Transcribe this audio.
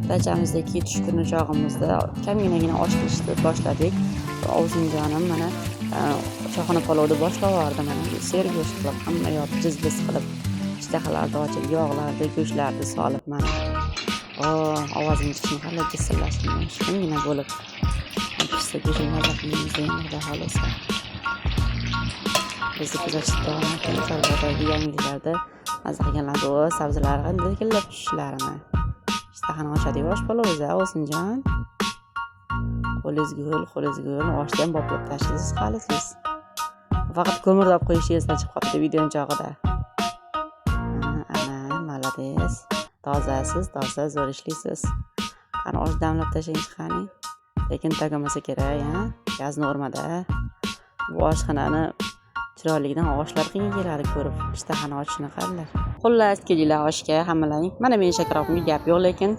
Dachamizda tushkuni chog'imizda kamginagina osh qilishni boshladik. Ovsinjonim mana choyxona palovni boshlab yubordi, mana sergo'sht qilib, hamma yoq jiz-biz qilib, ishtahalarni ochib, yog'larni, go'shtlarni solib mana. O, ovozini chiqishini qarang, jisillashini, shiringina bo'lib. Pista go'shtini maza qilmaymiz endi, xudo xohlasa. Bizni kuzatishda davom eting. Chorbog'dagi yangiliklarda maza qilganlarda o sabzilar qanday likillab tushishlarini. Ishtahani ochadi osh palov o'zi, Ovsinjon. Qo'lingiz gul, qo'lingiz gul. Oshni ham boplab tashlaysiz hali siz. Faqat ko'mirni olib qo'yish esdan chiqib qolibdi videoni chog'ida. Ana, молодец. Tozasiz, toza, zo'r ishlaysiz. Qani, osh damlab tashlangchi, qani. Lekin tagamasa kerak, ha? Gaz normada. Bu oshxonani chiroyligidan oshlar qiyin keladi ko'rib, ishtahani ochishini qaranglar. Xullas, kelinglar oshga hammalaring. Mana meni shakarobimga gap yo'q lekin.